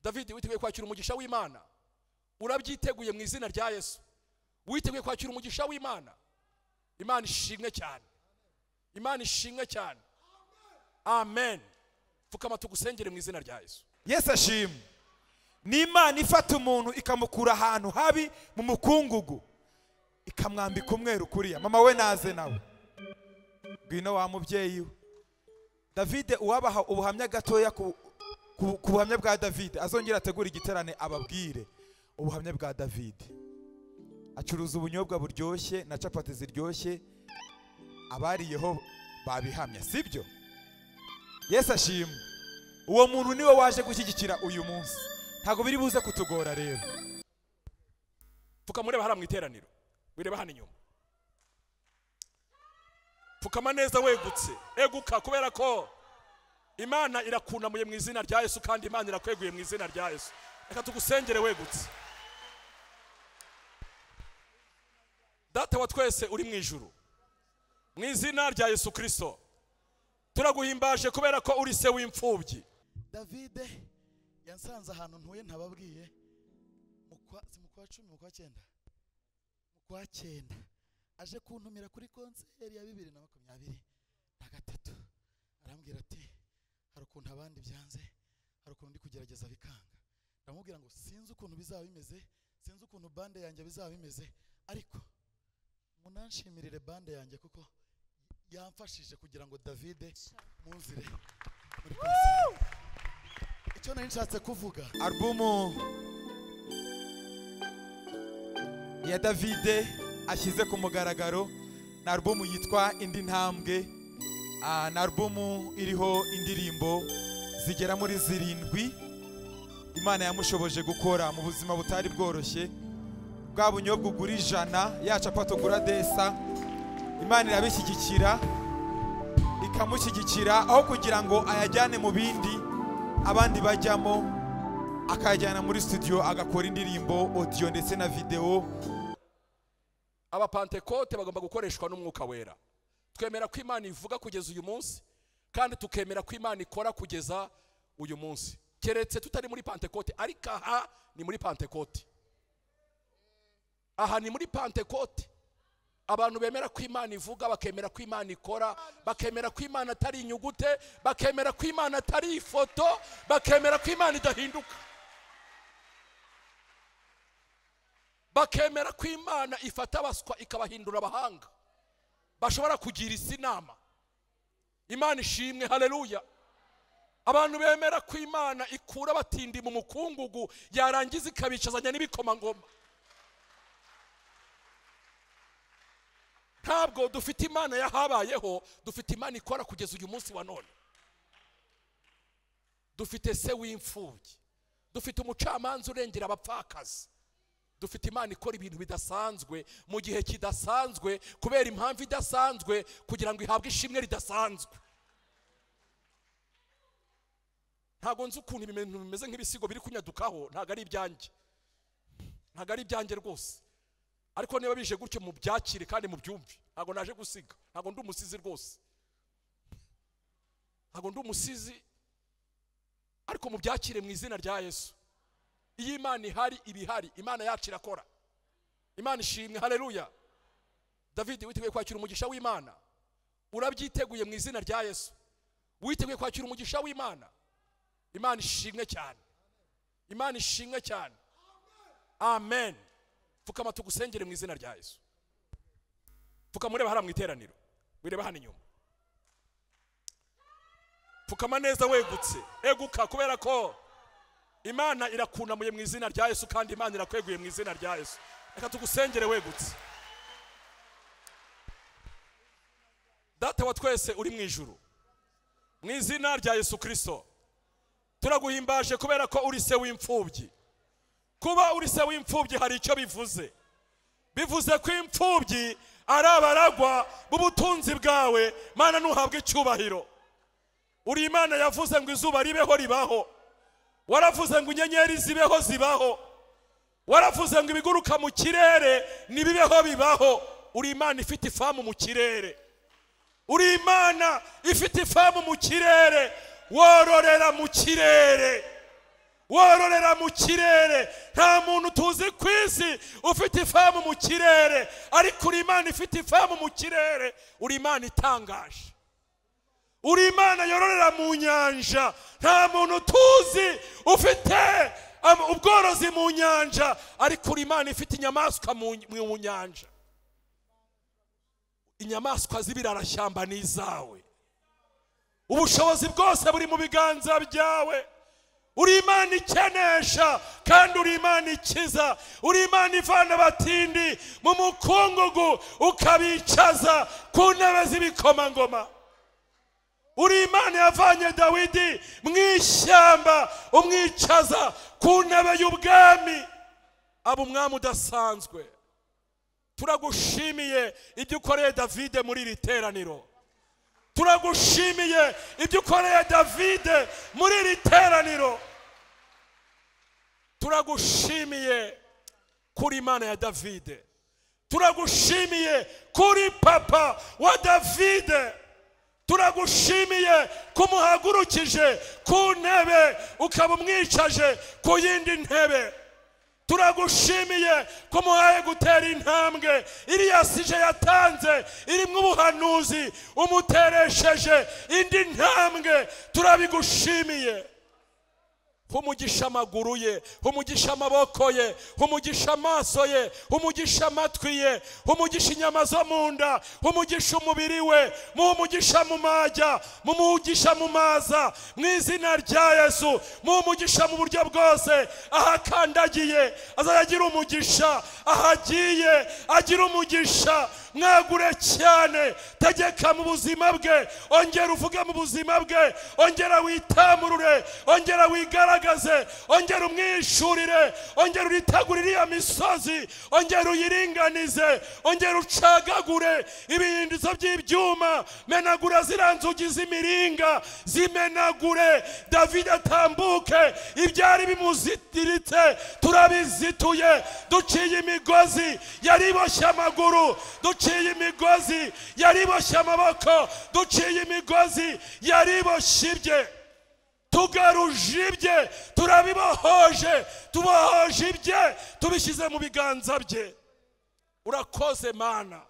David, witeguye kwakira umugisha w'Imana? Urabyiteguye mu izina rya Yesu? Witeguye kwakira umugisha w'Imana? Imana ishimwe cyane. Imana ishimwe cyane. Amen. Pfukama tugusengere mu izina rya Yesu. Yesu ashimwe. Ni Imana ifata umuntu ikamukura ahantu habi mu mukungugu, ikamwambika umweru kuriya. Mama we naze nawe, ngwino wa mubyeyi we. David, uwabaha ubuhamya gatoya ku buhamya bwa David, azongera ategura igiterane ababwire ubuhamya bwa David. Acuruza ubunyobwa buryoshye na capati ziryoshye, abariyeho babihamya, sibyo? Yesu ashimwe. Uwo muntu niwe waje gushyigikira uyu munsi, ntabwo biri buze kutugora rero. Pfukama ureba hariya mu iteraniro, wireba hano inyuma. Pfukama neza wegutse, eguka, kubera ko Imana irakunamuye mu izina rya Yesu, kandi Imana irakweguye mu izina rya Yesu. Reka tugusengere wegutse. Data wa twese uri mu ijuru, mu izina rya Yesu Kristo turaguhimbaje kubera ko uri se w'imfubyi. David yansanze ahantu ntuye ntababwiye, mu kwa 10, mu kwa 9, mu kwa 9 aje kuntumira kuri konseri ya 2023. Arambwira ati hari ukuntu abandi byanze, hari ukuntu ndi kugerageza bikanga. Ndamubwira ngo sinzi ukuntu bizaba bimeze, sinzi ukuntu bande yanjye bizaba bimeze, ariko munanshimirire bande yanjye kuko yamfashije kugira ngo David munzire muri konseri. Icyo nari nshatse kuvuga, albumu ya David ashyize ku mugaragaro na albumu yitwa Indi Ntambwe. Na albumu iriho indirimbo zigera muri 7 Imana yamushoboje gukora mu buzima butari bworoshye. Bwa bunyobwa ugura 100, ya capati ugura 200, Imana irabishyigikira ikamushyigikira, aho kugira ngo ayajyane mu bindi abandi bajyamo, akayajyana muri studio agakora indirimbo audio ndetse na video. Abapantekote bagomba gukoreshwa n'umwuka wera. Twemera ko Imana ivuga kugeza uyu munsi, kandi tukemera ko Imana ikora kugeza uyu munsi, keretse tutari muri Pantekote. Ariko aha ni muri Pantekote, aha ni muri Pantekote. Abantu bemera ko Imana ivuga, bakemera ko Imana ikora, bakemera ko Imana atari inyugute, bakemera ko Imana atari ifoto, bakemera ko Imana idahinduka, bakemera ko Imana ifata abaswa ikabahindura abahanga bashobora kugira isi inama. Imana ishimwe, haleluya. Abantu bemera ko Imana ikura abatindi mu mukungugu, yarangiza ikabicazanya n'ibikomangoma. Ntabwo dufite Imana yahabayeho, dufite Imana ikora kugeza uyu munsi wa none. Dufite se w'imfubyi, dufite umucamanza urengera abapfakazi, dufite Imana ikora ibintu bidasanzwe mu gihe kidasanzwe kubera impamvu idasanzwe, kugira ngo ihabwe ishimwe ridasanzwe. Ntabwo nzi ukuntu ibintu bimeze nk'ibisigo biri kunyadukaho, ntabwo ari ibyanjye, ntabwo ari ibyanjye rwose. Ariko niba bije gutyo mubyakire kandi mubyumve. Ntabwo naje gusiga, ntabwo ndi umusizi rwose, ntabwo ndi umusizi, ariko mubyakire mu izina rya Yesu. Iyo Imana ihari ibihari, Imana yacu irakora. Imana ishimwe, haleluya. David, witeguye kwakira umugisha w'Imana? Urabyiteguye mu izina rya Yesu? Witeguye kwakira umugisha w'Imana? Imana ishimwe cyane. Imana ishimwe cyane. Amen. Pfukama tugusengere mu izina rya Yesu. Pfukama ureba hariya mu iteraniro, wireba hano inyuma. Pfukama neza wegutse, eguka, kubera ko Imana irakunamuye mu izina rya Yesu, kandi Imana irakweguye mu izina rya Yesu. Reka tugusengere wegutse. Data wa twese uri mu ijuru, mu izina rya Yesu Kristo turaguhimbaje kubera ko uri se w'imfubyi. Kuba uri se w'imfubyi hari icyo bivuze. Bivuze ko imfubyi ari abaragwa b'ubutunzi bwawe. Mana ntuhabwe icyubahiro. Uri Imana yavuze ngo izuba ribeho ribaho, waravuze ngo inyenyeri zibeho zibaho, waravuze ngo ibiguruka mu kirere nibibeho bibaho. Uri Imana ifite ifamu mu kirere, uri Imana ifite ifamu mu kirere, wororera mu kirere. Wororera mu kirere. Nta muntu tuzi ku isi ufite ifamu mu kirere, ariko uri Imana ifite ifamu mu kirere. Uri Imana itangaje, uri Imana yororera mu nyanja. Nta muntu tuzi ufite ubworozi mu nyanja, ariko uri Imana ifite inyamaswa mu nyanja. Inyamaswa z'ibirarashyamba ni izawe. Ubushobozi bwose buri mu biganza byawe. Uri Imana ikenesha kandi uri Imana ikiza. Uri Imana ivana abatindi mu mukungugu ukabicaza ku ntebe z'ibikomangoma. Uri Imana yavanye Dawidi mu ishyamba umwicaza ku ntebe y'ubwami, aba umwami udasanzwe. Turagushimiye ibyo ukoreye Davide muri iri teraniro. Turagushimiye ibyo ukoreye Davide muri iri teraniro. Turagushimiye kuri Imana ya Davide. Turagushimiye kuri papa wa Davide. Turagushimiye kumuhagurukije ku ntebe ukaba umwicaje ku yindi ntebe. Turagushimiye kumuhaye gutera intambwe iriya sije yatanze irimwo ubuhanuzi, umuteresheje indi ntambwe. Turabigushimiye. Umugisha amaguru ye, umugisha amaboko ye, umugisha amaso ye, umugisha amatwi ye, umugisha inyama zo mu nda, umugisha umubiri we, umugisha mu majya, umugisha mu maza, mu izina rya Yesu, umugisha mu buryo bwose. Ahakandagiye azagira umugisha, ahagiye agira umugisha. Mwagure cyane, tegeka mu buzima bwe, ongera uvuge mu buzima bwe, ongera witamurure, ongera wigaragaze, ongera umwishurire, ongera uritagurire iya misozi, ongera uyiringanize, ongera ucagagure ibihindizo by'ibyuma, menagura ziriya nzugi z'imiringa, zimenagure. David atambuke, ibyari bimuzitiritse turabizituye. Duciye imigozi yariboshye amaguru, duciye imigozi yariboshye amaboko, duciye imigozi yariboshye ibye. Tugaruje ibye, turabibohoje, tubohoje ibye, tubishyize mu biganza bye. Urakoze Mana,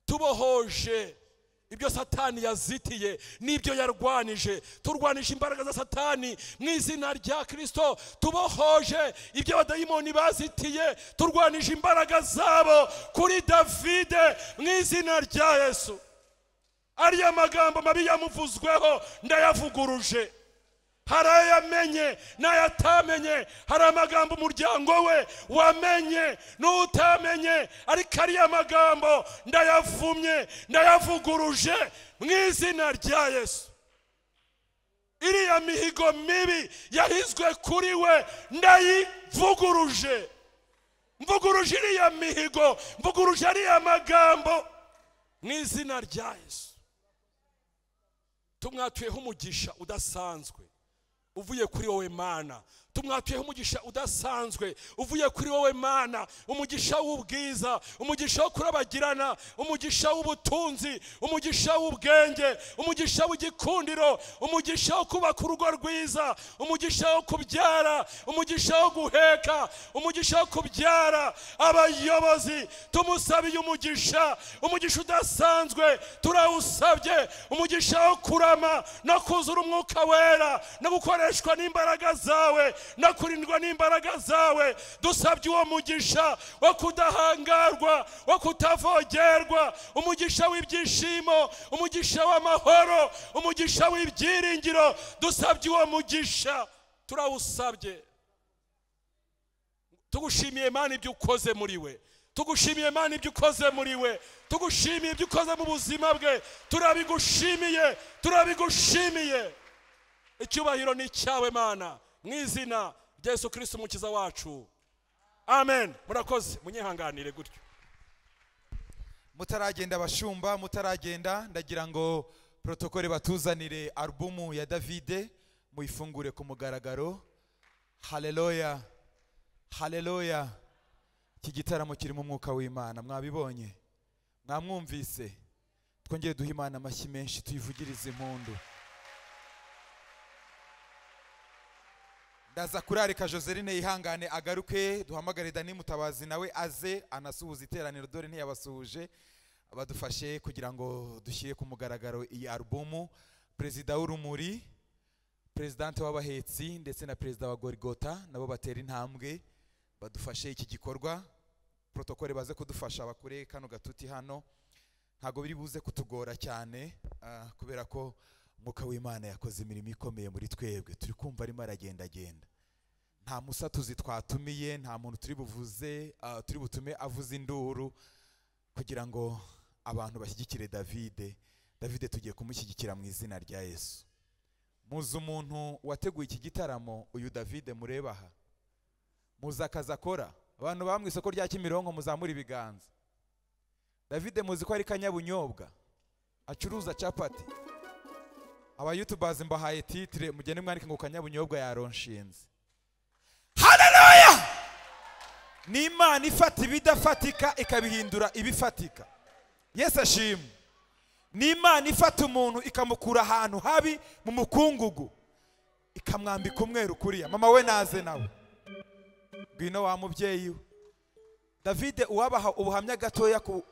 tubohoje ibyo Satani yazitiye n'ibyo yarwanije. Turwanije imbaraga za Satani mu izina rya Kristo. Tubohoje ibyo abadayimoni bazitiye, turwanije imbaraga zabo kuri Davide mu izina rya Yesu. Ariya magambo mabi yamuvuzweho ndayavuguruje. Hari ayamenye n'ayatamenye, hari amagambo umuryango we wamenye n'utamenye, ariko ariya magambo ndayavumye, ndayavuguruje mu izina rya Yesu. Iriya mihigo mibi yahizwe kuri we ndayivuguruje. Mvuguruje iriya mihigo, mvuguruje ariya magambo mu izina rya Yesu. Tumwatuyeho umugisha udasanzwe uvuye kuri wowe Mana. Tumwatuyeho umugisha udasanzwe uvuye kuri wowe Mana, umugisha w'ubwiza, umugisha wo kurabagirana, umugisha w'ubutunzi, umugisha w'ubwenge, umugisha w'igikundiro, umugisha wo kubaka urugo rwiza, umugisha wo kubyara, umugisha wo guheka, umugisha wo kubyara abayobozi. Tumusabiye umugisha, umugisha udasanzwe turawusabye, umugisha wo kurama no kuzura umwuka wera no gukoreshwa n'imbaraga zawe no kurindwa n'imbaraga zawe. Dusabye uwo mugisha wo kudahangarwa, wo kutavogerwa, umugisha w'ibyishimo, umugisha w'amahoro, umugisha w'ibyiringiro. Dusabye uwo mugisha, turawusabye. Tugushimiye Mana ibyo ukoze muri we, tugushimiye Mana ibyo ukoze muri we, tugushimiye ibyo ukoze mu buzima bwe. Turabigushimiye, turabigushimiye. Icyubahiro ni icyawe Mana, mu izina rya Yesu Kristo umukiza wacu, amen. Murakoze, munyihanganire gutyo. Mutaragenda abashumba, mutaragenda, ndagira ngo protokole batuzanire albumu ya Davide muyifungure ku mugaragaro. Haleluya, haleluya. Iki gitaramo kirimo umwuka w'Imana, mwabibonye, mwamwumvise. Twongere duhe Imana amashyi menshi, tuyivugirize impundu. Ndaza kurarika Joseline yihangane agaruke, duhamagare Dani Mutabazi nawe aze anasuhuza iteraniro, dore ntiyabasuhuje. Badufashe kugira ngo dushyire ku mugaragaro iyi alubumu. Perezida w'Urumuri, Perezidante w'Abahetsi ndetse na Perezida wa Gorigota nabo batera intambwe badufashe iki gikorwa. Protokole baze kudufasha bakure kano gatuti hano, ntago biri buze kutugora cyane, kubera ko Umwuka w'Imana yakoze imirimo ikomeye muri twebwe. Turi kumva arimo aragendagenda, nta musatuzi twatumiye, nta muntu turi buvuze, turi butume avuze induru kugira ngo abantu bashyigikire Davide. Davide tugiye kumushyigikira mu izina rya Yesu. Muzi umuntu wateguye iki gitaramo, uyu Davide mureba aha, muzi akazi akora. Abantu ba mu isoko rya Kimironko muzamura ibiganza. Davide muzi ko ari kanyabunyobwa, acuruza capati. Aba YouTubers mbahaye titre, mugende mwandike ngo kanyabunyobwa yaronshinze. Haleluya! Ni Imana ifata ibidafatika ikabihindura ibifatika. Yesu ashimwe. Ni Imana ifata umuntu ikamukura ahantu habi mu mukungugu, ikamwambika umweru kuriya. Mama we naze nawe, ngwino wa mubyeyi we. Davide uwabaha ubuhamya gatoya ku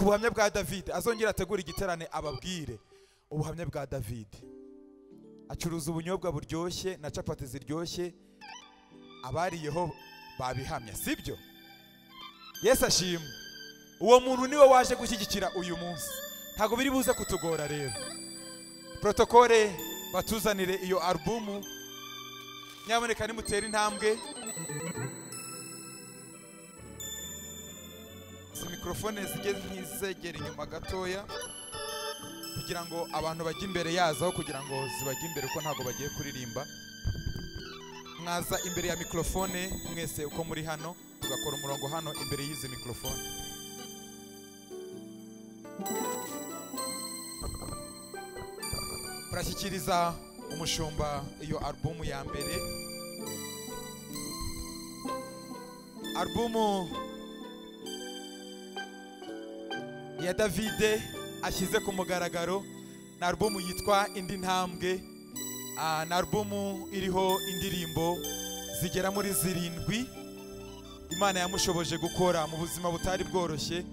buhamya bwa Davide, azongera ategura igiterane ababwire ubuhamya bwa Davide. Acuruza ubunyobwa buryoshye na capati ziryoshye, abariyeho babihamya, sibyo? Yesu ashimwe. Uwo muntu niwe waje gushyigikira uyu munsi, ntago biri buze kutugora. Rero protokole batuzanire iyo alubumu, nyamuneka nimutera intambwe. Izi mikrofone zijye nk'izegera inyuma gatoya kugira ngo abantu bajye imbere yazo, aho kugira ngo zibajye imbere kuko ntago bagiye kuririmba. Mwaza imbere ya mikrofone mwese uko muri hano, tugakora umurongo hano imbere y'izi mikrofone. Barashyikiriza umushumba iyo alubumu ya mbere. Alubumu ya Davide ashyize ku mugaragaro ni alubumu yitwa Indi Ntambwe. Ni alubumu iriho indirimbo zigera muri 7 Imana yamushoboje gukora mu buzima butari bworoshye.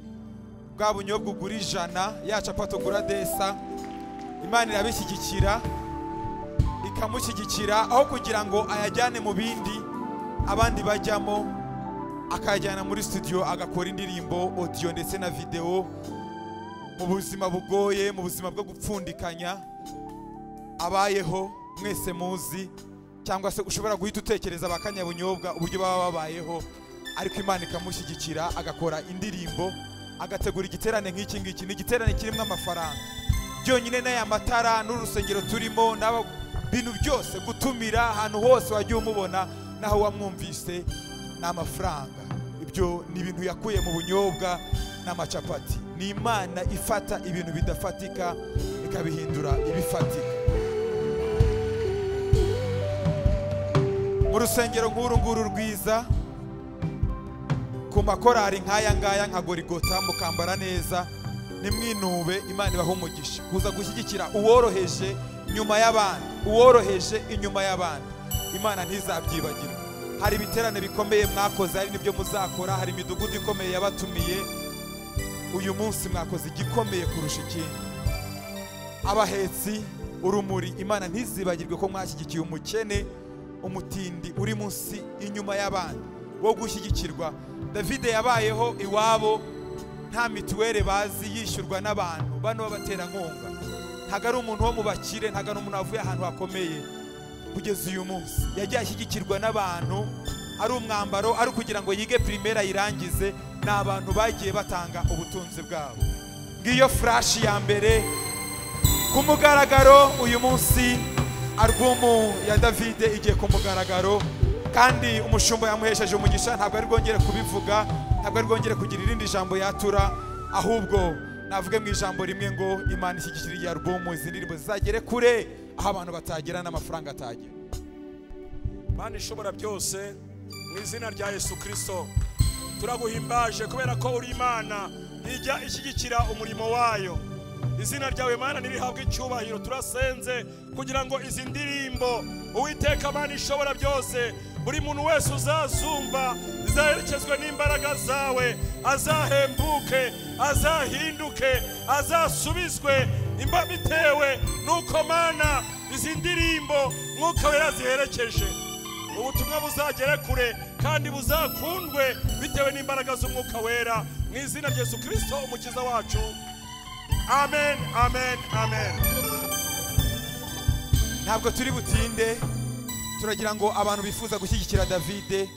Bwa bunyobwa ugura 100, ya capati ugura 200, Imana irabishyigikira ikamushyigikira, aho kugira ngo ayajyane mu bindi abandi bajyamo, akayajyana muri studio agakora indirimbo audio ndetse na video. Mu buzima bugoye, mu buzima bwo gupfundikanya abayeho mwese muzi, cyangwa se ushobora guhita utekereza abakanyabunyobwa uburyo baba babayeho, ariko Imana ikamushyigikira agakora indirimbo, agategura igiterane nk'iki ngiki. Ni igiterane kirimo amafaranga byonyine, n'aya matara n'urusengero turimo n'aba bintu byose, gutumira ahantu hose wagiye umubona naho wamwumvise ni amafaranga. Ibyo ni ibintu yakuye mu bunyobwa n'amacapati. Ni Imana ifata ibintu bidafatika ikabihindura ibifatika. Mu rusengero nk'uru nguru rwiza, ku makorari nk'aya ngaya nka Gorigota, mukambara neza, nimwinube. Imana ibaha umugisha kuza gushyigikira uworoheje nyuma y'abandi, uworoheje inyuma y'abandi. Imana ntizabyibagirwa. Hari ibiterane bikomeye mwakoze, hari n'ibyo muzakora, hari imidugudu ikomeye yabatumiye. Uyu munsi mwakoze igikomeye kurusha ikindi. Abahetsi, Urumuri, Imana ntizibagirwe ko mwashyigikiye umukene, umutindi uri munsi inyuma y'abandi wo gushyigikirwa. Davide yabayeho iwabo nta mituwere bazi, yishyurwa n'abantu bano b'abaterankunga. Ntago ari umuntu wo mu bakire, ntago ari umuntu wavuye ahantu hakomeye. Kugeza uyu munsi yagiye ashyigikirwa n'abantu, ari umwambaro, ari kugira ngo yige primaire ayirangize. Ni abantu bagiye batanga ubutunzi bwabo. Ngiyo flash ya mbere ku mugaragaro uyu munsi. Alubumu ya Davide igiye ku mugaragaro, kandi umushumba yamuhesheje umugisha. Ntabwo ari bwongere kubivuga, ntabwo ari bwongere kugira irindi jambo yatura, ahubwo navuge mu ijambo rimwe ngo Imana ishyigikira iyi alubumu, izi ndirimbo zizagere kure aho abantu batagera n'amafaranga atagera. Mana ishobora byose, mu izina rya Yesu Kristo turaguhimbaje kubera ko uri Imana ijya ishyigikira umurimo wayo. Izina ryawe Mana nirihabwe icyubahiro. Turasenze kugira ngo izi ndirimbo Uwiteka Mana ishobora byose, buri muntu wese uzazumva izaherekezwe n'imbaraga zawe, azahembuke, azahinduke, azasubizwe imba bitewe nuko Mana izi ndirimbo Mwuka Wera ziherekeje. Ubutumwa buzagere kure kandi buzakundwe bitewe n'imbaraga z'Umwuka Wera, mu izina rya Yesu Kristo umukiza wacu. Amen, amen, amen. Ntabwo turi butinde, turagira ngo abantu bifuza gushyigikira Davide,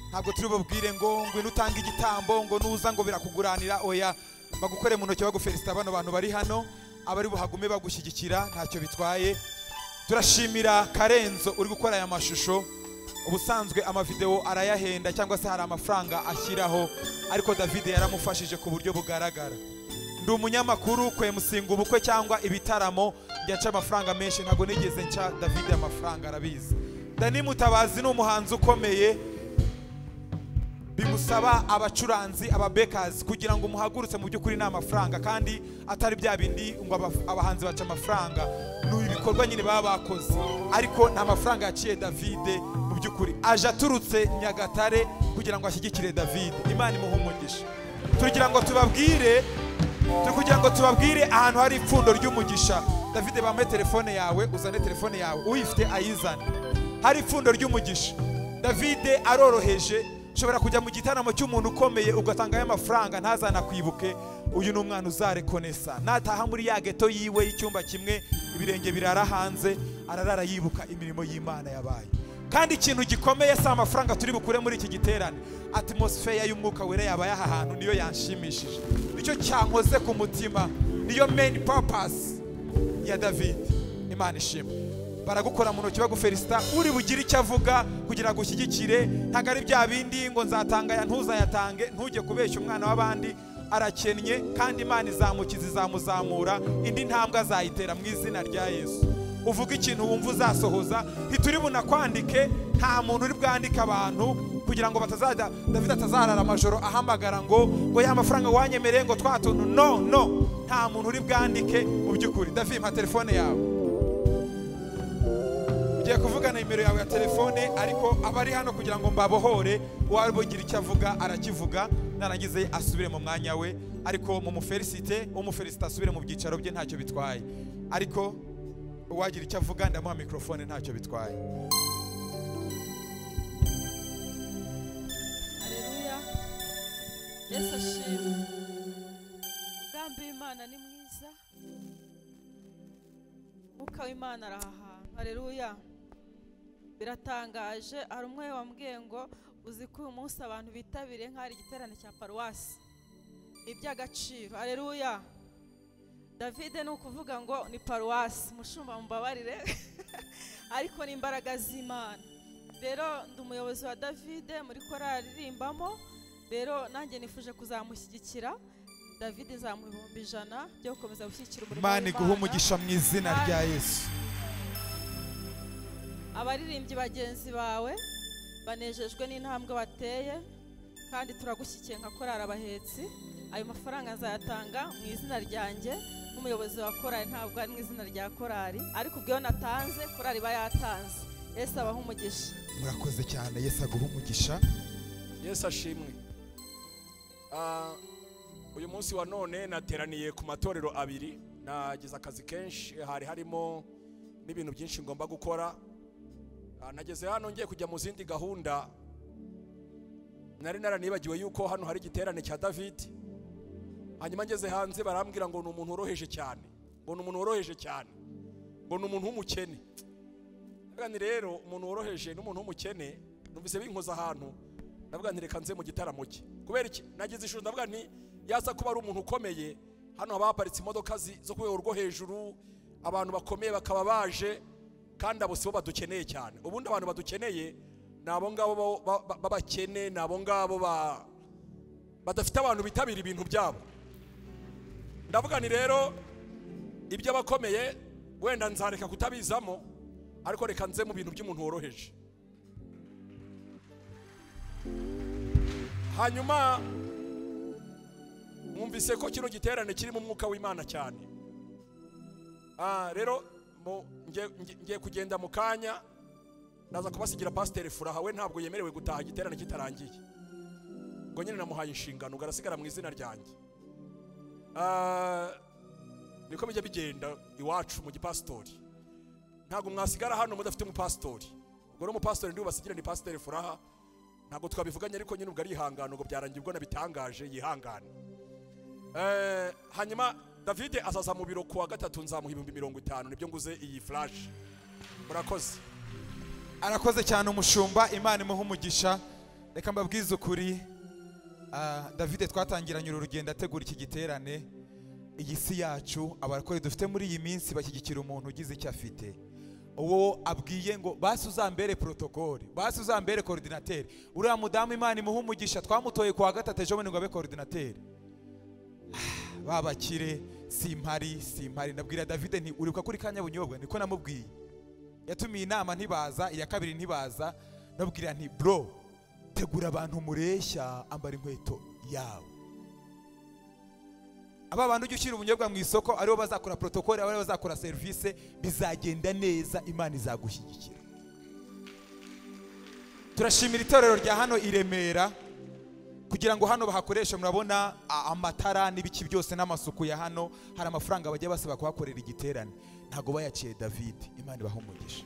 ntabwo turi bubwire ngo ngwino utange igitambo, ngo nuza ngo birakuguranira. Oya, bagukore mu ntoki bagufelicita. Bano bantu bari hano abari buhagume bagushyigikira, ntacyo bitwaye. Turashimira Karenzo uri gukora aya mashusho. Ubusanzwe amavideo arayahenda cyangwa se hari amafaranga ashyiraho, ariko Davide yaramufashije ku buryo bugaragara. Ndi umunyamakuru kwemusinga ubukwe cyangwa ibitaramo njya nca amafaranga menshi, ntabwo nigeze nca Davide amafaranga, arabizi. Dani Mutabazi ni umuhanzi ukomeye, bimusaba abacuranzi, ababekazi kugira ngo umuhagurutse mu by'ukuri ni amafaranga, kandi atari bya bindi ngo abahanzi baca amafaranga, ni ibikorwa nyine baba bakoze, ariko nta mafaranga yaciye Davide mu by'ukuri. Aje aturutse Nyagatare kugira ngo ashyigikire Davide. Imana imuhe umugisha. Tugira ngo tubabwire, kugira ngo tubabwire ahantu hari ipfundo ry'umugisha. Davide, bampe telefone yawe, uzane telefone yawe, uyifite ayizane. Hari ipfundo ry'umugisha. Davide aroroheje, ushobora kujya mu gitaramo cy'umuntu ukomeye ugatangayo amafaranga ntazanakwibuke. Uyu ni umwana uzarekonesa, nataha muri ya geto yiwe y'icyumba kimwe, ibirenge birara hanze, ararara yibuka imirimo y'Imana yabaye. Kandi ikintu gikomeye si amafaranga turi bukure muri iki giterane, atmosphere y'Umwuka Wera yabaye aha hantu niyo yanshimishije, nicyo cyankoze ku mutima, niyo main purpose ya David. Imana ishimwe. Baragukora mu ntoki bagufelicita, uri bugire icyo avuga kugira ngo ushyigikire. Ntabwo ari bya bindi ngo nzatanga aya ntuzayatange, ntujye kubeshya umwana w'abandi. Arakennye kandi Imana izamukiza, izamuzamura, indi ntambwe azayitera mu izina rya Yesu. Uvuga ikintu wumva uzasohoza, ntituri bunakwandike, nta muntu uri bwandike abantu kugira ngo batazajya, David atazarara amajoro ahamagara ngo ya mafaranga wanyemereye ngo twa tuntu. No, no, nta muntu uri bwandike mu by'ukuri. David, mpa telefone yawe. Ugiye kuvugana nimero yawe ya telefone, ariko abari hano kugira ngo mbabohore, uwabugira icyo avuga arakivuga, narangize asubire mu mwanya we, ariko mu mufelicite, umufelicite asubire mu byicaro bye, ntacyo bitwaye. Ariko uwagira icyo avuga ndamuha microphone, ntacyo bitwaye. Haleluya. Yesu ashimwe. Umugambi w'Imana ni mwiza, Umwuka w'Imana araha ahantu. Haleluya. Biratangaje, hari umwe wambwiye ngo uzi ko uyu munsi abantu bitabiriye nk'ari igiterane cya paruwasi, iby'agaciro. Haleluya. Davide ni ukuvuga ngo ni paruwasi, mushumba mumbabarire, ariko ni imbaraga z'Imana. Rero ndi umuyobozi wa Davide muri korali aririmbamo, rero nanjye nifuje kuzamushyigikira. Davide nzamuha 100,000 byo gukomeza gushyigikira umurimo Imana iguhe umugisha mu izina rya Yesu. Abaririmbyi bagenzi bawe banejejwe n'intambwe bateye, kandi turagushyigikiye nka korali abahetsi. Ayo mafaranga nzayatanga mu izina ryanjye nk'umuyobozi wa korali, ntabwo ari mu izina rya korali, ariko ubwo natanze korali iba yatanze. Yesu abahe umugisha. Murakoze cyane, Yesu aguhe umugisha. Yesu ashimwe. Uyu munsi wa none nateraniye ku matorero abiri, nagize akazi kenshi, hari harimo n'ibintu byinshi ngomba gukora. Nageze hano ngiye kujya mu zindi gahunda, nari naranibagiwe yuko hano hari igiterane cya David. Hanyuma ngeze hanze barambwira ngo ni umuntu woroheje cyane, ngo ni umuntu woroheje cyane, ngo ni umuntu w'umukene. Ndavuga nti rero umuntu woroheje n'umuntu w'umukene numvise binkoza ahantu, ndavuga nti reka nze mu gitaramo cye. Kubera iki? Nagize ishusho, ndavuga nti yaza kuba ari umuntu ukomeye, hano haba haparitse imodoka zo ku rwego rwo hejuru, abantu bakomeye bakaba baje, kandi abo sibo badukeneye cyane. Ubundi abantu badukeneye ni abo ngabo b'abakene, ni abo ngabo badafite abantu bitabira ibintu byabo. Ndavuga nti rero ibyo abakomeye wenda nzareka kutabizamo, ariko reka nze mu bintu by'umuntu woroheje. Hanyuma mwumvise ko kino giterane kirimo umwuka w'Imana cyane. Rero ngiye kugenda mu kanya, Naza kubasigira Pasiteri Furaha, we ntabwo yemerewe gutaha igiterane kitarangiye. Ngo nyine namuhaye inshingano, garasigara mu izina ryanjye. Niko bijya bigenda iwacu mu gipasitori. Ntabwo mwasigara hano mudafite umupasitori. Ubwo umupasitori ndi ubasigira ni Pasiteri Furaha. Ntabwo twabivuganye ariko nyine ubwo ari ihangano, ngo byarangiye ubwo nabitangaje yihangane. Hanyuma David azaza mu biro kuwa gatatu, nzamuha 50,000 nibyo nguze iyi flash. Murakoze. Arakoze cyane umushumba, Imana imuhe umugisha. Reka mbabwize ukuri, David twatangiranye uru rugendo ategura iki giterane. Iyi si yacu abarakore dufite muri iyi minsi bashyigikira umuntu ugize icyo afite. Uwo abwiye ngo basi uzambere protocole, basi uzambere coordinateur. Uriya mudamu Imana imuhe umugisha, twamutoye kuwa gatatu ejo bundi ngo abe coordinateur. Babakire simpari simpari. Ndabwira David nti uribuka kuri Kanyabunyobwa, niko namubwiye. Yatumiye inama ntibaza, iya kabiri ntibaza. Ndabwira nti bro, tegura abantu mureshya, ambara inkweto yawe. Aba bantu ujye ushyira ubunyobwa mu isoko aribo bazakora protocole, aribo bazakora service, bizagenda neza, Imana izagushyigikira. Turashimira itorero rya hano i Remera kugira ngo hano bahakoreshe. Murabona amatara n'ibiki byose n'amasuku ya hano, hari amafaranga bajya basaba kuhakorera igiterane, ntago bayaciye David. Imana ibahe umugisha.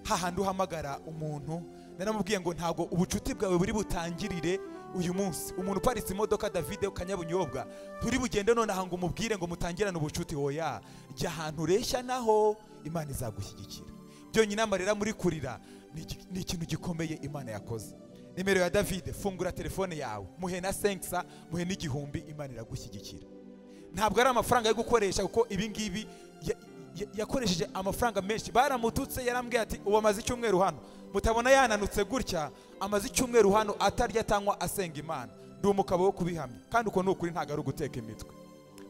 Hahandi uhamagara umuntu, naramubwiye ngo ntago ubucuti bwawe buri butangirire uyu munsi. Umuntu uparitse imodoka David Kanyabunyobwa, turi bugende none aha ngo umubwire ngo mutangirane ubucuti. Hoya, jya ahantu ureshya naho Imana izagushyigikira. Byonyine amarira muri kurira ni ikintu gikomeye Imana yakoze. Nimero ya David, fungura telefone yawe, muhe na 500, muhe n'igihumbi, Imana iragushyigikira. Ntabwo ari amafaranga yo gukoresha, kuko ibi ngibi yakoresheje amafaranga menshi. Baramututse, yarambwiye ati ubu amaze icyumweru hano, mutabona yananutse gutya, amaze icyumweru hano atarya atanywa asenga Imana. Ndi umugabo wo kubihamya, kandi uko ni ukuri, ntabwo ari uguteka imitwe.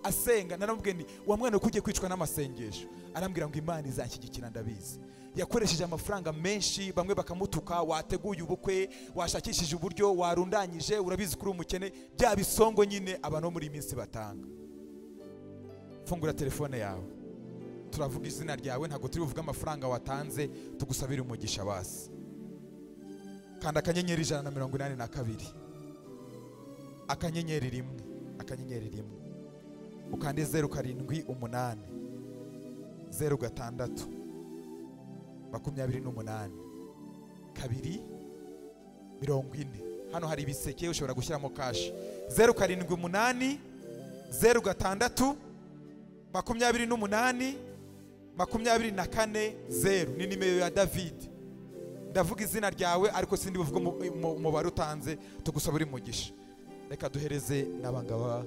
Asenga, naramubwiye nti wa mwana ugiye kwicwa n'amasengesho, arambwira ngo Imana izanshyigikira ndabizi. Yakoresheje amafaranga menshi, bamwe bakamutuka, wateguye ubukwe, washakishije uburyo, warundanyije, urabizi kuri umukene, bya bisongo nyine abantu muri minsi batanga. Fungura telefone yawe, turavuga izina ryawe, ntabwo turi buvuge amafaranga watanze, tugusabire umugisha basi. Kanda akanyenyeri 182, akanyenyeri 1, akanyenyeri 1, ukande 078 06 28 2 40. Hano hari ibiseke ushobora gushyiramo cash. 078 06 28 24 0 ni nimero ya David. Ndavuga izina ryawe ariko sindi buvuge umubare utanze, tugusaba uri mugisha. Reka duhereze n'abangaba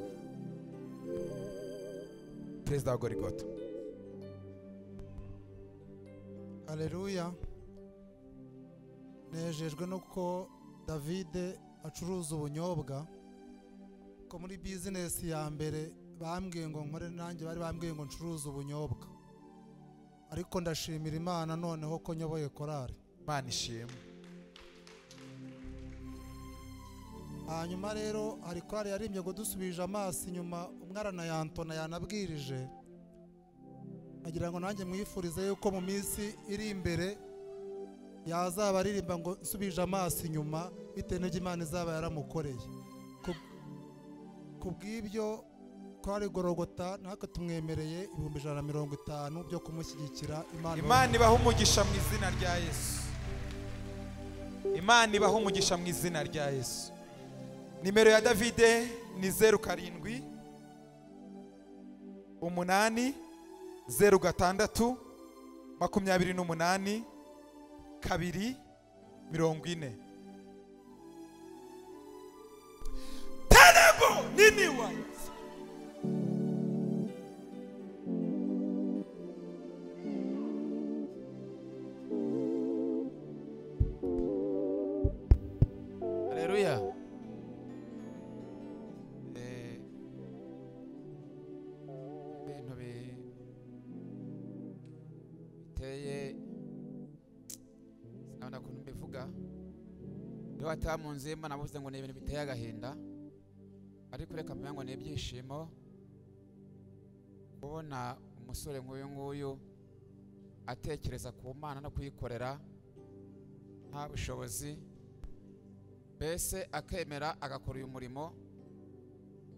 Perezida wa Gorigota. Haleluya. Nejejwe nuko David acuruza ubunyobwa, ko muri business ya mbere bambwiye ngo nkore, nanjye bari bambwiye ngo ncuruze ubunyobwa, ariko ndashimira Imana noneho ko nyoboye korari. Imana ishimwe. Hanyuma rero hari korari yarimbye ngo dusubije amaso inyuma, umwana yantona yanabwirije, agira ngo nanjye mwifurize yuko mu minsi iri imbere yazaba aririmba ngo nsubije amaso inyuma bitewe n'ibyo Imana izaba yaramukoreye. Kubw'ibyo korari Gorogota natwe tumwemereye 150,000 byo kumushyigikira. Imana ibahe umugisha mu izina rya Yesu. Imana ibahe umugisha mu izina rya Yesu. Nimero ya David ni 07 8 06 28 2 40. Tenebo nini wa Haleluya. Ibintu biteye sinabona ukuntu mbivuga. Iyo watamunze Imana navuze ngo ni ibintu biteye agahinda, ariko reka mvuge ngo ni ibyishimo kubona umusore nk'uyu nguyu atekereza ku Mana no kuyikorera nta bushobozi, mbese akemera agakora uyu murimo.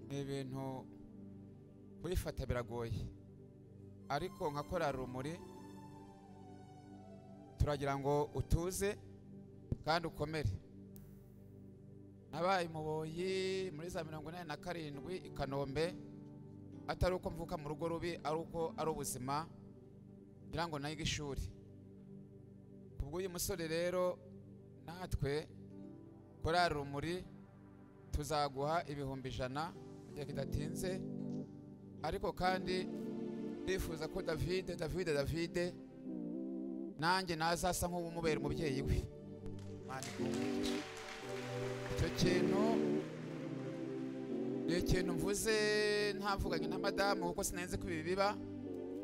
Ni ibintu kubifata biragoye, ariko nka korali Rumuri turagira ngo utuze kandi ukomere. Nabaye umuboyi muri za 87 i Kanombe, atari uko mvuka mu rugo rubi, ari uko ari ubuzima ngira ngo nayiga ishuri. Kubw'uyu musore rero natwe korali Rumuri tuzaguha 100,000 mu gihe kidatinze. Ariko kandi ndifuza ko David nanjye nazasa nk'umubera umubyeyi we. Icyo kintu ni ikintu mvuze ntavuganye na madamu kuko sinenze ko ibi biba,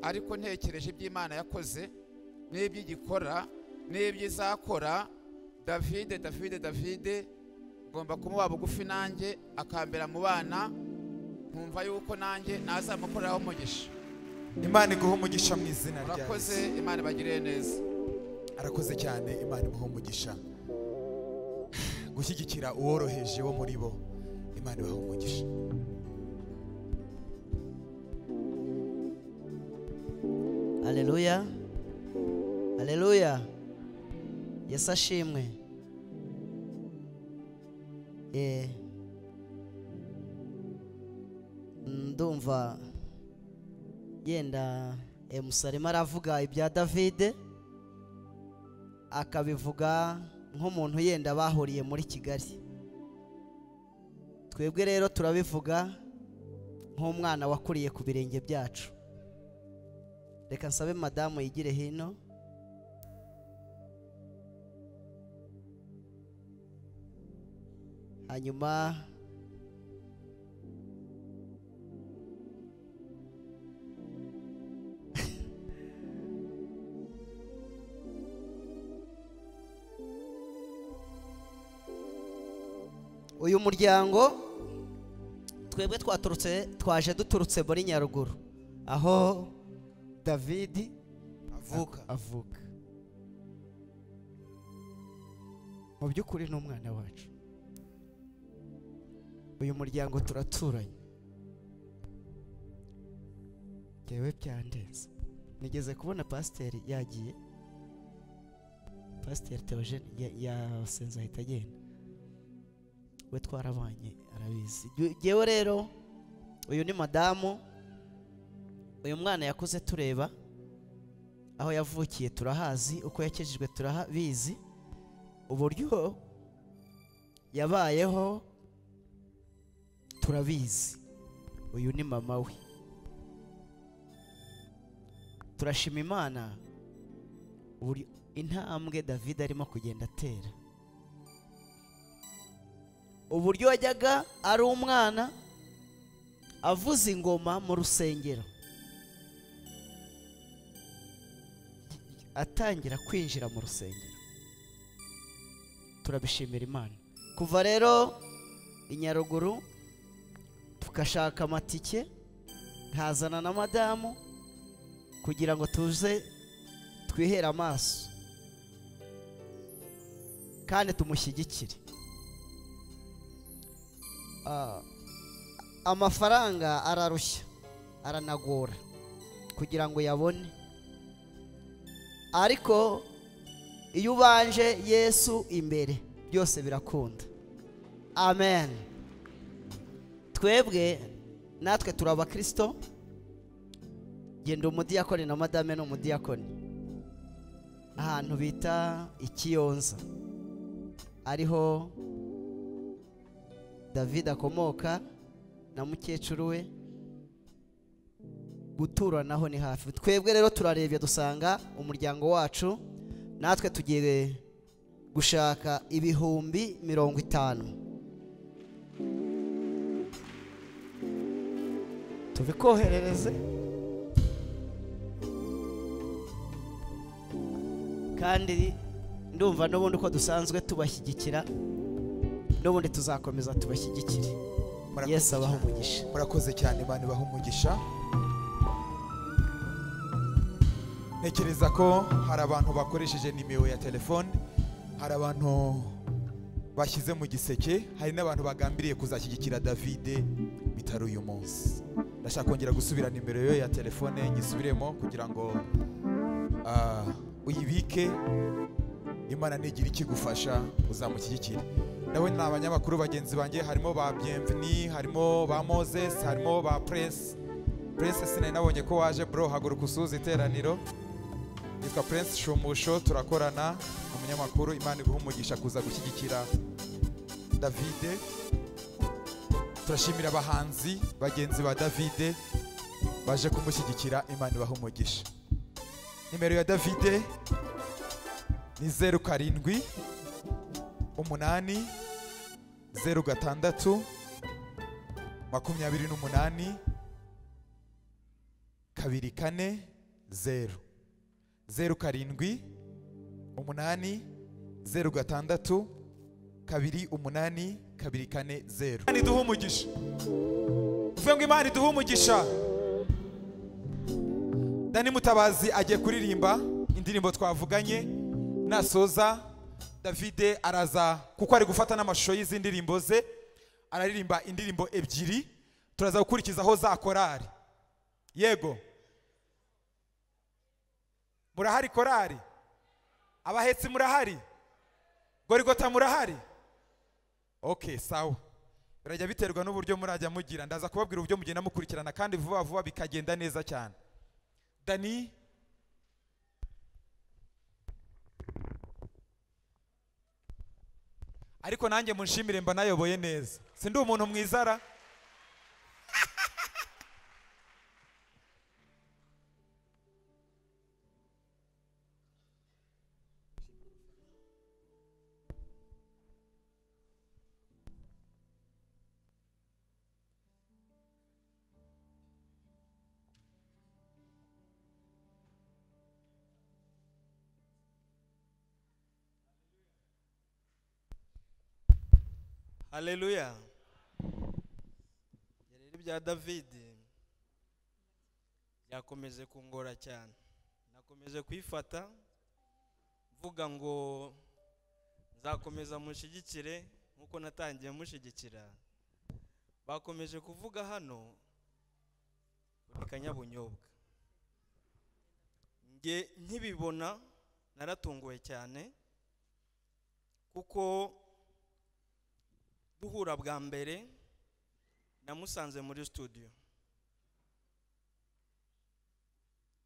ariko ntekereje iby'Imana yakoze n'ibyo igikora n'ibyo izakora. David ngomba kumuba bugufi nanjye akambera mu bana, nkumva yuko nanjye nazamukoreraho umugisha. Imana iguhe umugisha mu izina rya Yesu. Urakoze, Imana ibagirire neza. Arakoze cyane, Imana imuhe umugisha. Gushyigikira uworoheje wo muri bo, Imana ibahe umugisha. Haleluya, haleluya, Yesu ashimwe. Ndumva yenda Musarema aravuga ibya David, akabivuga nk'umuntu yenda bahuriye muri Kigali. Twebwe rero turabivuga nk'umwana wakuriye ku birenge byacu. Reka nsabe madamu yigire hino. Hanyuma uyu muryango twebwe twaturutse, twaje duturutse muri Nyaruguru aho David avuka. Mu by'ukuri ni umwana wacu. Uyu muryango turaturanye. Jewe byandenze. Nigeze kubona pasiteri yagiye, Pasiteri Theogene yasenze ahita agenda. We twarabanye arabizi. Jewe rero uyu ni madamu, uyu mwana yakuze tureba, aho yavukiye turahazi, uko yakijijwe turahabizi, uburyo yabayeho turabizi. Uyu ni mama we. Turashima Imana buri intambwe David arimo kugenda atera. Uburyo yajyaga ari umwana avuza ingoma mu rusengero, atangira kwinjira mu rusengero. Turabishimira Imana. Kuva rero i Nyaruguru tukashaka amatike, nkazana na madamu kugira ngo tuze twihere amaso kandi tumushyigikire. Amafaranga ararushya, aranagora kugira ngo yabone, ariko iyo ubanje Yesu imbere byose birakunda. Amen. Twebwe natwe turi abakristo. Genda umudiyakoni na madame ni umudiyakoni ahantu bita Ikiyonza, ariho David akomoka na mukecuru we. Gutura naho ni hafi. Twebwe rero turarebye dusanga umuryango wacu natwe tugiye gushaka 50,000 tubikoherereze, kandi ndumva n'ubundi uko dusanzwe tubashyigikira n'ubundi tuzakomeza tubashyigikire. Yesu abahe umugisha. Murakoze cyane, Imana ibahe umugisha. Ntekereza ko hari abantu bakoresheje nimero ya telefone, hari abantu bashyize mu giseke, hari n'abantu bagambiriye kuzashyigikira Davide bitari uyu munsi. Ndashaka kongera gusubira nimero yo ya telefone nyisubiremo kugira ngo uyibike, Imana nigira ikigufasha uzamushyigikire. Ndabona abanyamakuru bagenzi banjye harimo ba Bienvenue, harimo ba Moses, harimo ba Prince. Prince sinari nabonye ko waje bro, haguruka usuhuze iteraniro. Yitwa Prince Shumusho, turakorana, umunyamakuru. Imana iguhe umugisha kuza gushyigikira Davide. Turashimira abahanzi bagenzi ba Davide baje kumushyigikira, Imana ibahe umugisha. Nimero ya Davide ni 07 8 06 28 24 0 07 8 06 28 24 0. Imana iduhe umugisha. Uvuge ngo Imana iduhe umugisha. Dani Mutabazi agiye kuririmba indirimbo twavuganye, nasoza Davide araza kuko ari gufata n'amashusho y'izi ndirimbo ze, araririmba indirimbo ebyiri, turaza gukurikizaho za korari. Yego, murahari korari? Abahetsi murahari? Gorigota murahari? Okay, sawa. Birajya biterwa n'uburyo murajya mugira, ndaza kubabwira uburyo mugenda mukurikirana kandi vuba vuba bikagenda neza cyane. Dani ariko nanjye munshimire mba nayoboye neza, sindi umuntu mwizara. Haleluya. Rero ibya David byakomeje kungora cyane, nakomeje kwifata mvuga ngo nzakomeza mushigikire nkuko natangiye mushigikira. Bakomeje kuvuga hano kanyabunyobwa, nge nkibibona naratunguwe cyane, kuko duhura bwa mbere namusanze muri studio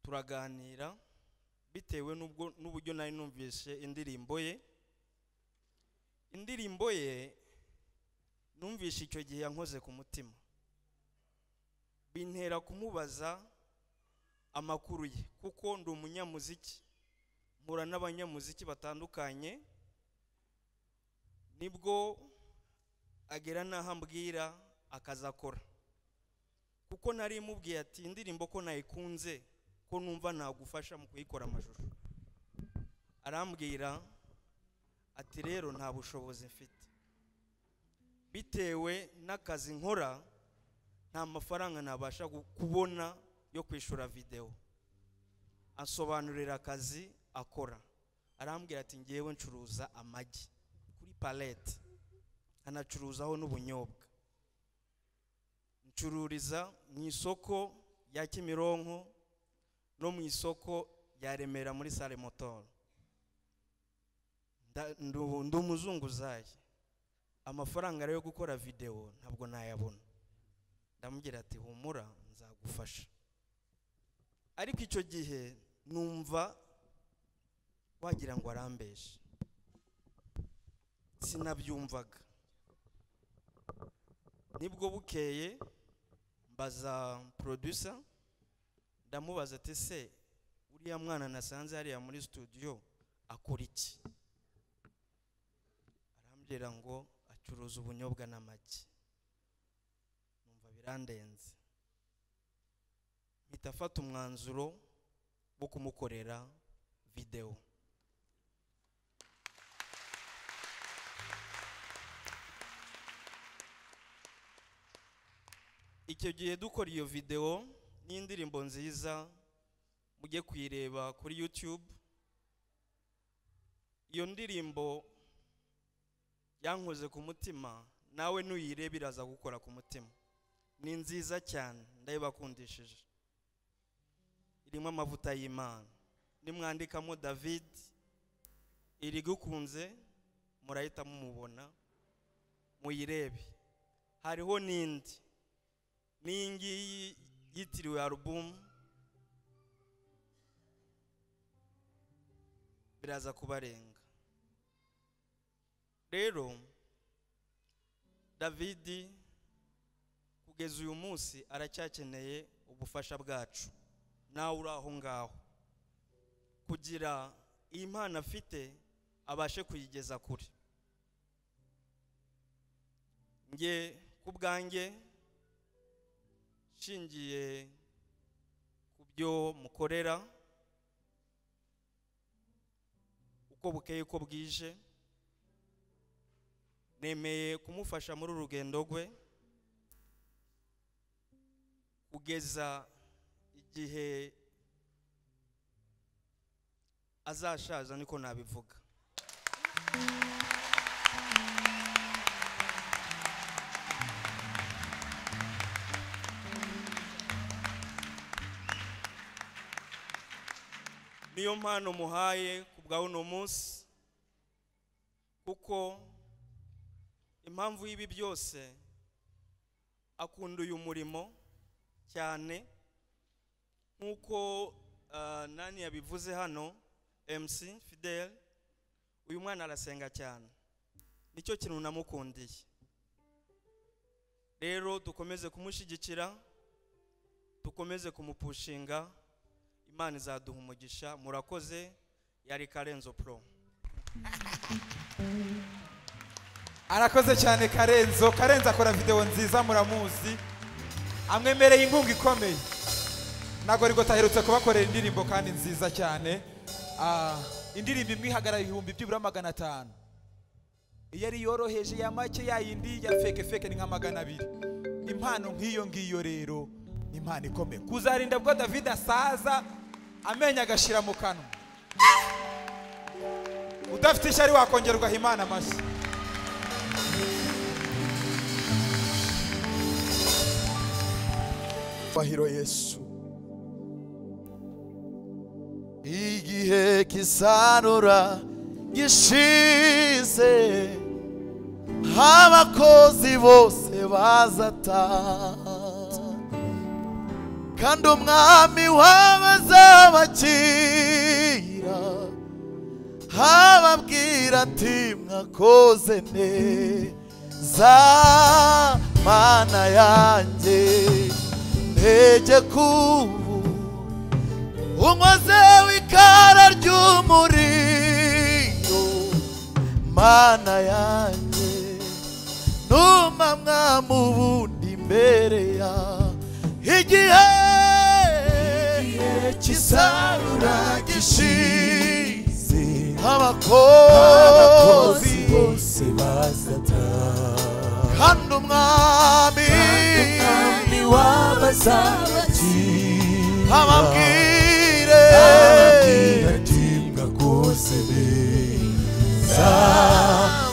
turaganira, bitewe n'ubwo n'uburyo nari numvise indirimbo ye. Indirimbo ye numvise icyo gihe yankoze ku mutima, bintera kumubaza amakuru ye, kuko ndi umunyamuziki, mpura n'abanyamuziki batandukanye. Nibwo agera naho ambwira akazakora, kuko nari mubwiye ati indirimbo ko nayikunze, ko numva nagufasha mu kuyikora amashusho. Arambwira ati rero nta bushobozi mfite, bitewe n'akazi nkora nta mafaranga nabasha kubona yo kwishura video. Ansobanurira akazi akora, arambwira ati ngewe ncuruza amagi kuri palette, anacuruzaho n'ubunyobwa, ncururiza mu isoko ya Kimironko no mu isoko ya Remera muri sale motor. Ndi umuzunguzayi, amafaranga yo gukora video ntabwo nayabona. Ndamubwira ati humura nzagufasha. Ariko icyo gihe numva wagira ngo arambeshe, sinabyumvaga. Nibwo bukeye mbaza producer, ndamubaza ati se uriya mwana nasanze hariya muri studio akora iki? Arambwira ngo acuruza ubunyobwa n'amagi. Numva birandenze, mpita afata umwanzuro wo kumukorera video. Icyo gihe dukora iyo video n'indirimbo nziza Mujye kuyireba kuri YouTube. Iyo ndirimbo yankoze ku mutima, nawe nuyireba iraza gukora ku mutima. Ni nziza cyane, ndayibakundishije. Irimo amavuta y'Imana. Nimwandikamo David Irigukunze murahita mumubona, muyirebe. Hariho n'indi, n'iyi ngiyi yitiriwe album, biraza kubarenga. Rero David kugeza uyu munsi aracyakeneye ubufasha bwacu, nawe uri aho ngaho, kugira iyi mpano afite abashe kuyigeza kure. Nge ku bwanjye nshingiye ku byo mukorera, uko bukeye uko bwije, nemeye kumufasha muri urugendo rwe kugeza igihe azashaza, niko nabivuga. Niyo mpano muhaye ku bwa uno munsi, kuko impamvu y'ibi byose akunda uyu murimo cyane, nkuko nani yabivuze hano MC Fidel, uyu mwana arasenga cyane, nicyo kintu namukundiye. Rero dukomeze kumushyigikira, dukomeze kumupushinga, Imana izaduha umugisha. Murakoze. Yari Karenzo Pro. Arakoze cyane Karenzo. Karenzo akora video nziza, muramuzi, amwemereye inkunga ikomeye. Na Gorigota aherutse kubakorera indirimbo kandi nziza cyane. Indirimbo imwe ihagarara ibihumbi byibura 500. Iyo ari yoroheje ya make ya yindi ya feke feke ni nka 200. Impano nk'iyo ngiyo rero ni impano ikomeye. Kuzarinda bwo David asaza amenyo agashira mu kanwa. Udafite ishyari wakongerwa Imana amashyi. Bahiro Yesu, igihe kisarura gishize, abakozi bose bazata, kandi umwami w'abazabakira ababwira ati mwakoze neza, Mana yanjye ntege kubu unkoze w'ikara ry'umuriro, Mana yanjye numa mwami ubundi imbere ya igihe kisarura gishize, abakozi bose bazata, kandi umwami w'abazabakira ababwire ati mwakoze neza,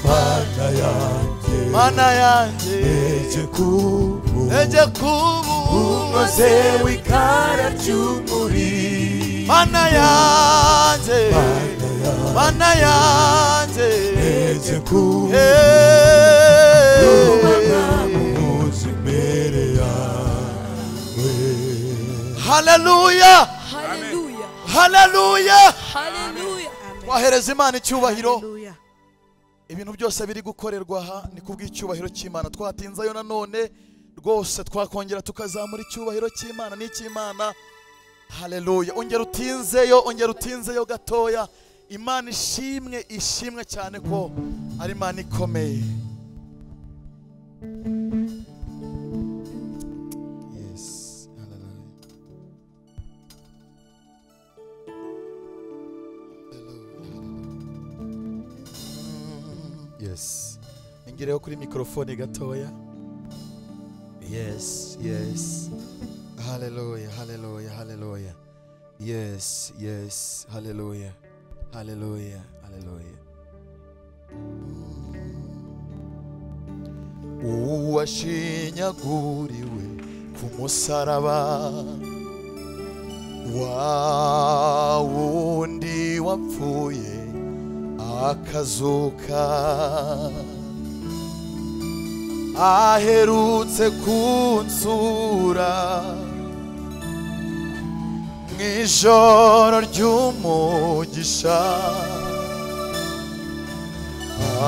Mana yanjye, Mana yanjye ntege kubu unkoze w'ikara ry'umuriro, Mana yanjye, Mana yanjye ntege kubu Haleluya, haleluya, haleluya. Twahereza Imana icyubahiro. Ibintu byose biri gukorerwa aha ni kubw'icyubahiro cy'Imana. Twatinzayo nanone rwose twakongera tukazamura icyubahiro cy'Imana n'icy'Imana. Haleluya. Ongera utinzeyo, ongera utinzeyo gatoya. Imana ishimwe, ishimwe cyane ko ari Imana ikomeye. Yes, haleluya. Yes. Ingireho kuri mikrofone gatoya. Yes, yes. Haleluya, haleluya, haleluya. Yes, yes, haleluya, haleluya, haleluya. Uwashinyaguriwe ku musaraba, wa wundi wapfuye akazuka, aherutse kunsura mw'ijoro ry'umugisha,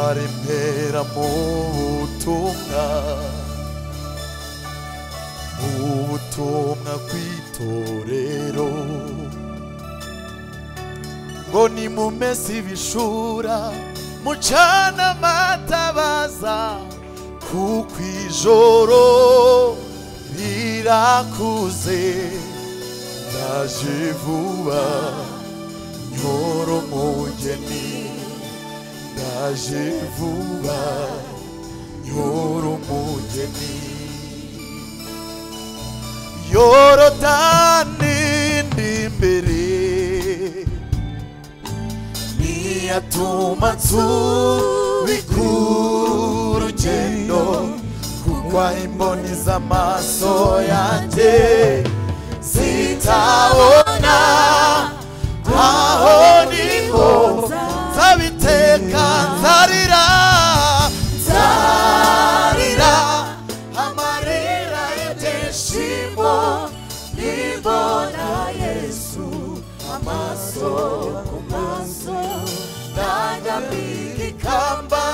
arempera mu butumwa, ubutumwa kw'itorero, ngo nimumese ibishura mucana amatabaza, kuko ijoro rirakuze. Ndaje vuba nyoro umugeni, ndaje vuba nyoro umugeni. Yorodani ndi imbere, ntiyatuma nsubika urugendo, kuko imboni z'amaso yanjye zitabona. Aho niho nzabiteka, nzarira, nzarira amarira y'ibyishimo, nibona Yesu amaso ku maso, nanyambika ikamba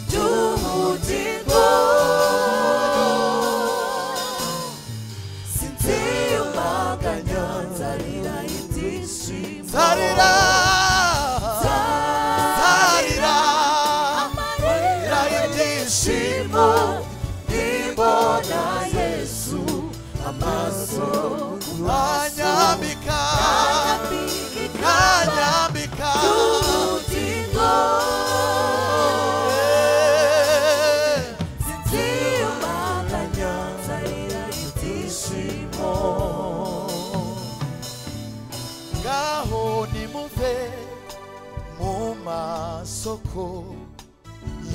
ry'ubugingo. Sinziyumanganya, nzarira ibyishimo, nzarira, nzarira amarira y'ibyishimo, nibona Yesu amaso ku maso, nanyambika, nanyambika ubugingo. Sinziyumanganya, nzarira ibyishimo. Ngaho nimuve mu masoko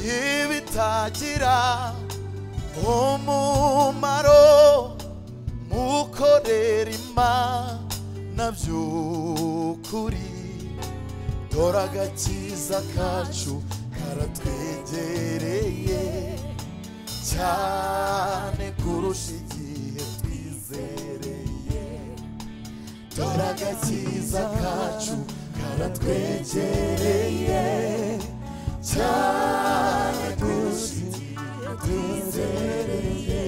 y'ibitagira umumaro, mukorera Imana by'ukuri, dore agakiza kacu karatwegereye cyane kurusha igihe twizereye. Dore agakiza kacu karatwegereye cyane kurusha igihe twizereye.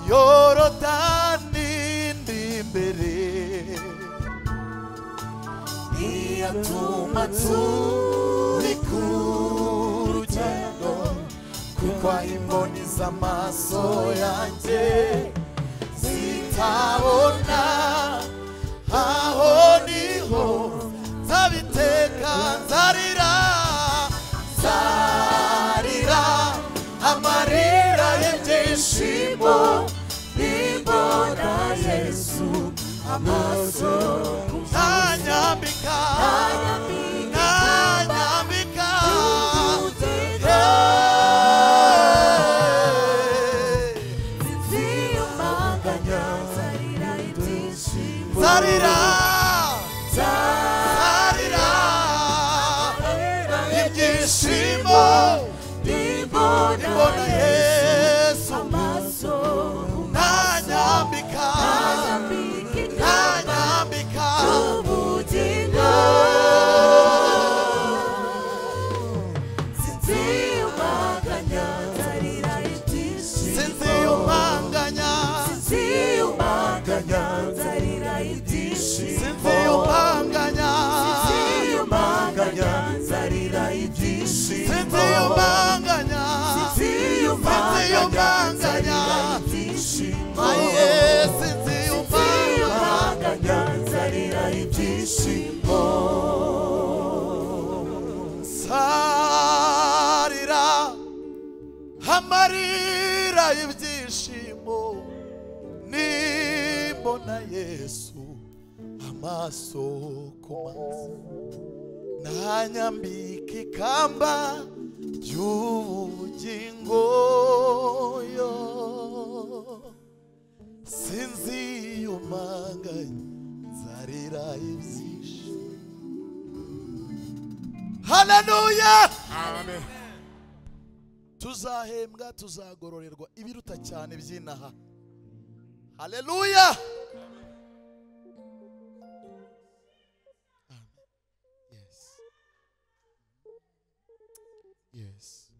Yorodani ndi imbere, ntiyatuma nsubika urugendo, kuko imboni z'amaso yanjye zitabona. Aho niho nzabiteka, nzarira, nzarira amarira y'ibyishimo, nibona Yesu amaso ku maso, nanyambika, nanyambika ubugingo. Sinziyumanganya, nzarira ibyishimo, nzarira, nzarira ibyishimo, nibona Yesu amaso ku maso, nanyambika, nanyambika ubugingo. Sinziyumanganya, nzarira ibyishimo, sinziyumanganya, sinziyumanganya, nzarira ibyishimo, sinziyumanganya, sinziyumanganya, nzarira ibyishimo, sinziyumanganya, sinziyumanganya, nzarira ibyishimo, aye, sinziyumanganya, nzarira ibyishimo. Sarira amarira y'ibyishimo, Nzabona Yesu amaso ku maso, nanyambika ikamba ry'ubugingo, yo sinziyumanganya nzarira ibyishimo. Haleluya, amen. Tuzahembwa, tuzagororerwa ibiruta cyane by'inaha. Haleluya. Amen. Yes. Yes.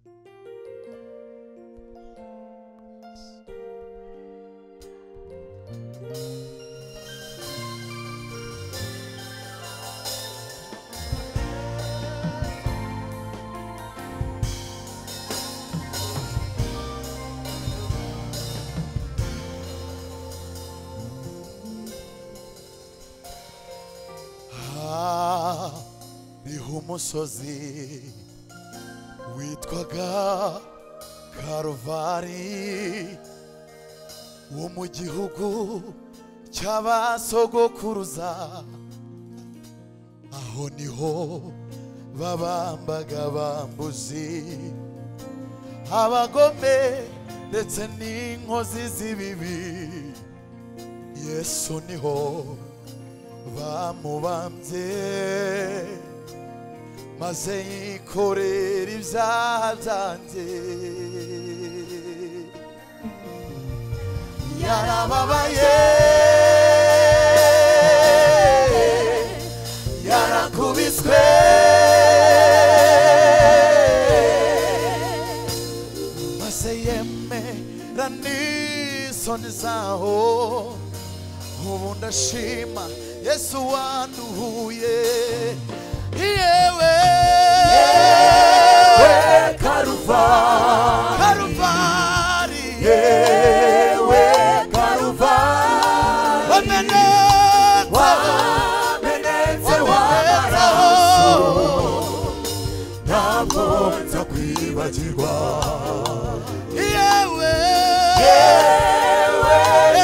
Umusozi witwaga Karuvari wo mu gihugu cy'abasogokuruza, aho niho babambaga bambuzi abagome ndetse n'inkozi z'ibibi. Yesu niho bamubambye maze yikorera ibyaha byanjye. Yarababaye, yarakubiswe, maze yemera n'isoni zaho. Ubu ndashima Yesu wanduhuye. Yewe Karuvari, Karuvari, yewe Karuvari, wamenetse w'amaraso, ntabwo nzakwibagirwa. Yewe yewe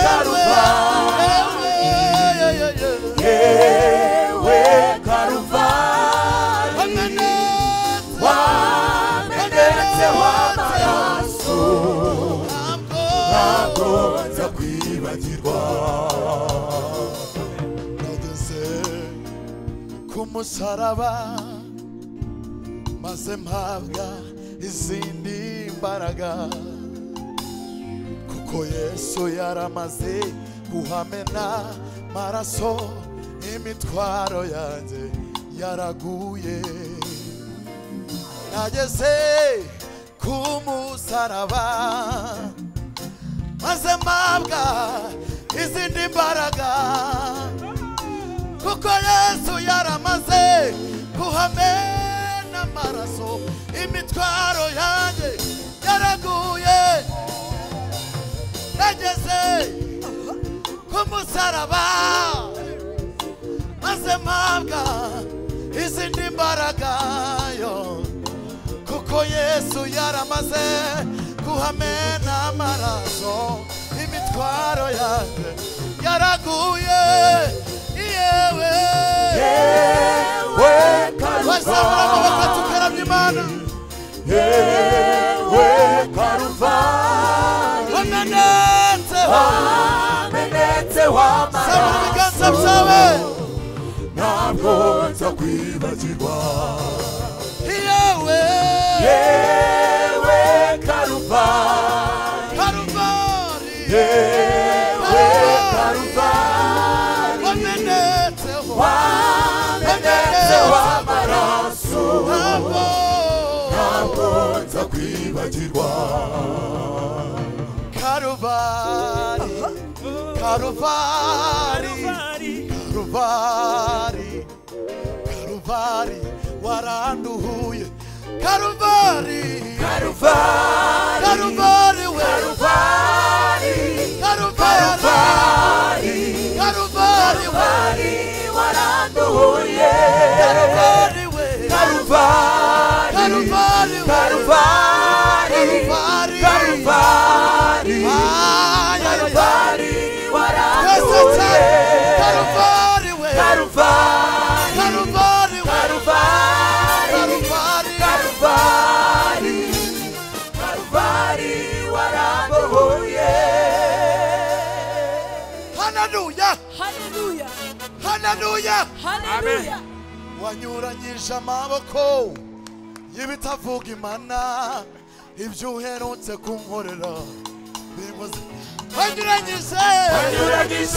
Karuvari, yewe Karuvari, wamenetse w'amaraso, ntabwo nzakwibagirwa. Nageze ku musaraba maze mpabwa izindi mbaraga, kuko Yesu yaramaze kuhamena maraso, imitwaro yanjye yaraguye. Nageze ku musaraba maze mpabwa izindi mbaraga, kuko Yesu yaramaze kuhamena amaraso, imitwaro yanjye yaraguye. Nageze ku musaraba maze mpabwa izindi mbaraga, yo kuko Yesu yaramaze kuhamena amaraso, imitwaro yanjye yaraguye. Yewe yewe wazamura amaboko tukaramya Imana. Yewe Karuvari, wamenetse wamenetse w'amaraso, zamura ibiganza byawe, ntabwo nzakwibagirwa. Yewe yewe Karuvari, Karuvari, yewe Karuvari, wamenetse wamenetse w'amaraso, ntabwo nzakwibagirwa. Karuvari, Karuvari, Karuvari, Karuvari, waranduhuye. Karuvari, Karuvari, Karuvari, we Karuvari, Karuvari, Karuvari, Karuvari, waranduhuye. Karuvari, we Karuvari, Karuvari, Karuvari, Karuvari, Karuvari, Karuvari, waranduhuye. Haleluya. Haleluya. Wanyuranyije amaboko y'ibitavuga Imana, ibyo uherutse kunkorera bimoze. Wanyuranyije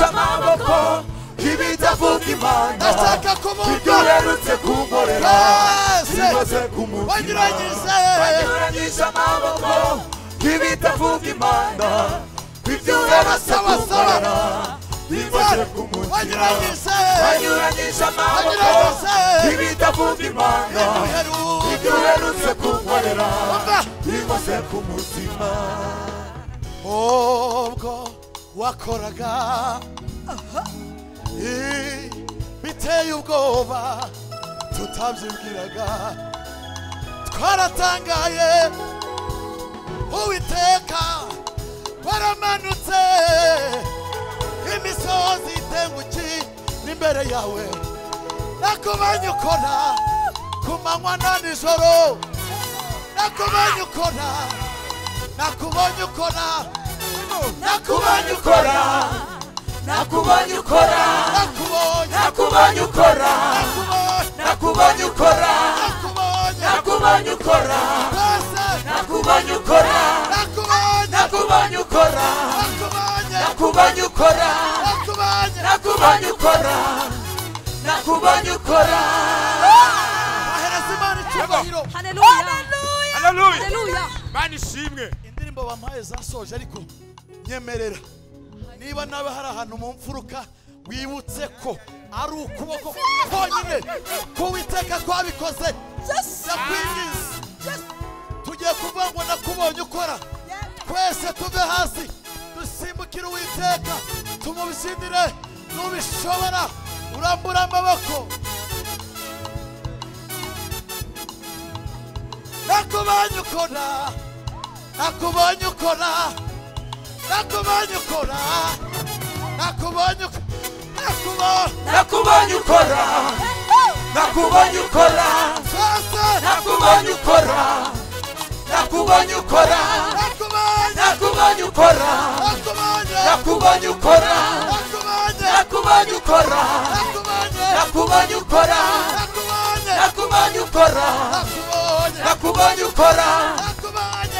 amaboko y'ibitavuga Imana, ndashaka kuvuga ibyo uherutse kunkorera bimoze ku mutima. Wanyuranyije amaboko y'ibitavuga Imana, ibyo uherutse kunkorera bimoze ku mutima. Wanyuranyije amaboko y'ibitavuga Imana, ibyo uherutse kunkorera bimoze ku mutima. Ubwo wakoraga biteye ubwoba tutabyibwiraga, twaratangaye. Uwiteka waramanutse, imisozi itenguki n'imbere yawe. Nakubonye ukora ku manywa na nijoro, nakubonye ukora, nakubonye ukora, nakubonye ukora, nakubonye ukora, nakubonye ukora, nakubonye ukora, nakubonye ukora, nakubonye ukora, nakubonye ukora, nakubonye ukora, nakubonye ukora, nakubonye ukora. Ahereza Imana icyubahiro. Haleluya. Haleluya. Imana ishimwe. Indirimbo bampaye zasoje, ariko nyemerera niba nawe hari ahantu mu mfuruka wibutse ko ari ukuboko konyine k'Uwiteka kwabikoze. Ndakwinginze, tugiye kuvuga ngo nakubonye ukora. Twese tuve hasi dusimbukire Uwiteka, tumubyinire. Nubishobora urambura amaboko. Nakubonye ukora, nakubonye ukora, nakubonye ukora, nakubonye ukora, nakubonye ukora, nakubonye ukora, nakubonye ukora, nakubonye ukora, nakubonye ukora, nakubonye ukora, nakubonye ukora, nakubonye ukora, nakubonye ukora, nakubonye ukora,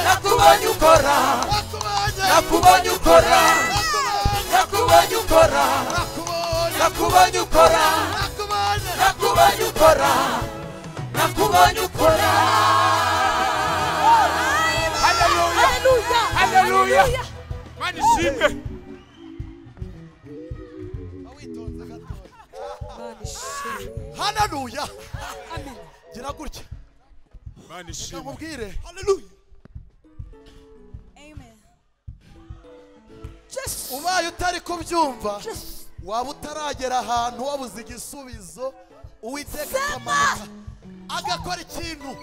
nakubonye ukora, nakubonye ukora, nakubonye ukora, nakubonye ukora, nakubonye ukora, nakubonye ukora. Haleluya. Haleluya. Imana ishimwe. Haleluya. Amen. Gira gutya. Imana ishimwe. Mubwire. Haleluya. Amen. Ubaye utari kubyumva, waba utaragera ahantu wabuze igisubizo, Uwiteka akamanuka agakora ikintu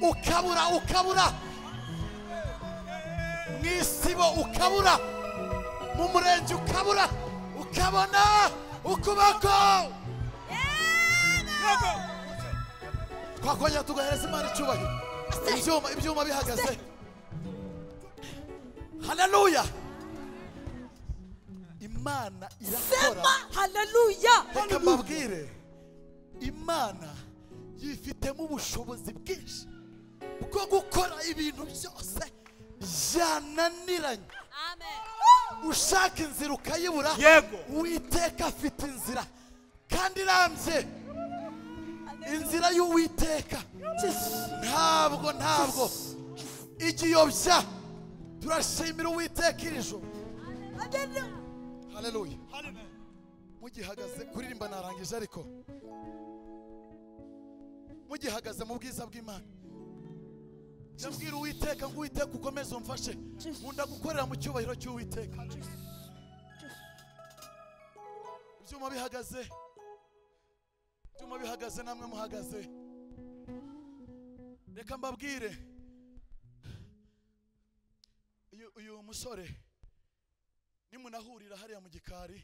ukabura, ukabura mu isibo, ukabura mu murenge, ukabura, ukabona ukuboko. Twakongera tugahereza Imana icyubahiro. Ibyuma bihagaze. Haleluya. Imana irakora. Haleluya. Reka mbabwire, Imana yifitemo ubushobozi bwinshi bwo gukora ibintu byose byananiranye. Amen. Ushaka inzira ukayibura, Uwiteka afite inzira kandi irambye. Inzira y'Uwiteka ntabwo igiyobya. Turashimira Uwiteka iri joro. Haleluya. Mugihagaze kuririmba narangije, ariko mugihagaze mu bwiza bw'Imana, ndabwira Uwiteka ngo Uwiteka ukomeze umfashe. Nkunda gukorera mu cyubahiro cy'Uwiteka. Ibyuma bihagaze, ibyuma bihagaze, namwe muhagaze. Reka mbabwire, uyu musore nimunahurira hariya mu gikari,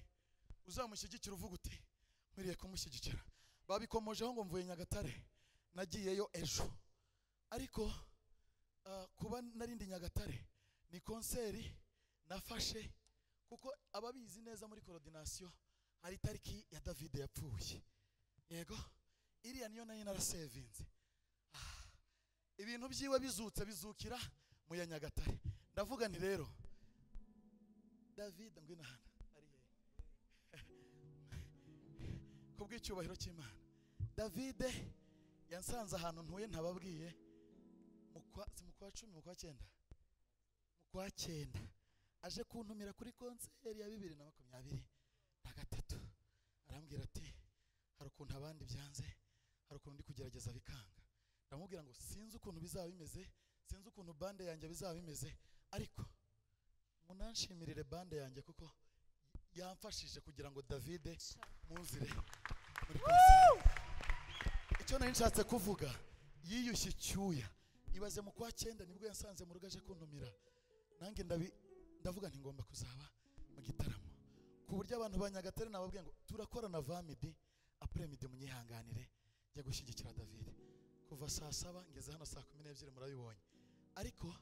uzamushyigikira uvuga uti nkwiriye kumushyigikira. Babikomojeho ngo mvuye Nyagatare, nagiyeyo ejo, ariko kuba narindi Nyagatare ni konseri nafashe, kuko ababizi neza muri coordination Hari itariki ya David yapfuye, yego iriya niyo nayo narasevinze. Ibintu byiwe bizutse bizukira mu ya Nyagatare. Ndavuga nti rero David ngwino hano ari he kubw'icyubahiro cy'Imana. David yansanze ahantu ntuye ntababwiye mu kwa 10 mu kwa 9 mu kwa 9 aje kuntumira kuri konseri ya 2023. Arambwira ati hari ukuntu abandi byanze, hari ukuntu ndi kugerageza bikanga. Ndamubwira ngo sinzi ukuntu bizaba bimeze, sinzi ukuntu bande yanjye bizaba bimeze, ariko munanshimirire bande yanjye kuko yamfashije kugira ngo David munzire muri konseri. Icyo nari nshatse kuvuga, yiyushye icyuya. Ibaze mu kwa 9 nibwo yansanze mu rugo aje kuntumira, nanjye ndavuga nti ngomba kuzaba mu gitaramo, ku buryo abantu ba Nyagatare nababwiye ngo turakorana vamidi après midi, munyihanganire njya gushyigikira David. Kuva saa 7 ngeze hano saa 12 murabibonye. Ariko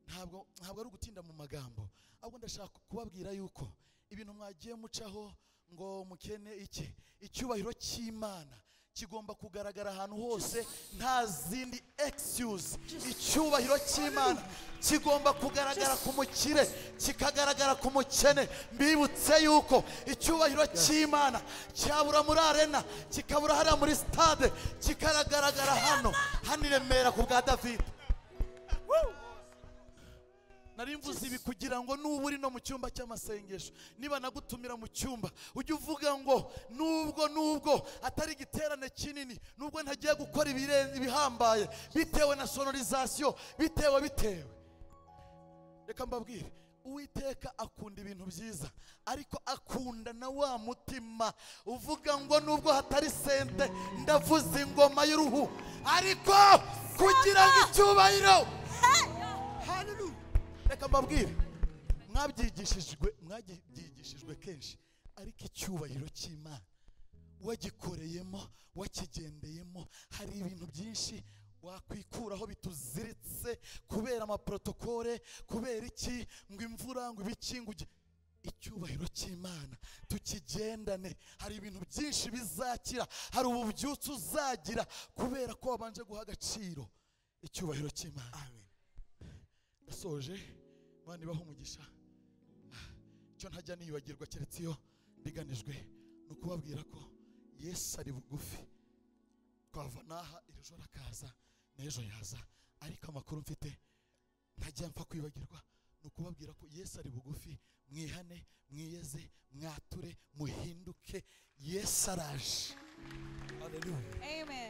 ntabwo ari ugutinda mu magambo, ahubwo ndashaka kubabwira yuko ibintu mwagiye mucaho ngo mukene iki, icyubahiro cy'Imana kigomba kugaragara ahantu hose, nta zindi excuse. Icyubahiro cy'Imana kigomba kugaragara ku mukire, kikagaragara ku mukene. Mbibutse yuko icyubahiro cy'Imana cyabura muri arena, kikabura hariya muri stade, kikaragaragara hano hano i Remera ku bwa David. Nari mvuze ibi kugira ngo nuba uri no mu cyumba cy'amasengesho, niba nagutumira mu cyumba ujye uvuga ngo nubwo atari igiterane kinini, nubwo ntagiye gukora ibihambaye bitewe na sonorisation, bitewe. Reka mbabwire, Uwiteka akunda ibintu byiza, ariko akunda na wa mutima uvuga ngo nubwo hatari sente ndavuza ingoma y'uruhu, ariko kugira ngo icyubahiro. Hallelujah. Reka mbabwire, mwabyigishijwe kenshi, ariko icyubahiro cy'Imana wagikoreyemo, wakigendeyemo, hari ibintu byinshi wakwikuraho bituziritse kubera amaprotokole, kubera iki ngo imvura ngo ibiki ngo icyubahiro cy'Imana tukigendane. Hari ibintu byinshi bizakira, hari ububyutse uzagira kubera ko wabanje guha agaciro icyubahiro cy'Imana. Amen. Ndasoje, Imana ibahe umugisha. Icyo ntajya niyibagirwa keretse iyo ndiganijwe ni ukubabwira ko Yesu ari bugufi. Twava n'aha iri joro akaza n'ejo yaza, ariko amakuru mfite ntajya mpfa kwibagirwa ni ukubabwira ko Yesu ari bugufi. Mwihane, mwiyeze, mwature, muhinduke, Yesu araje. Hallelujah. Amen.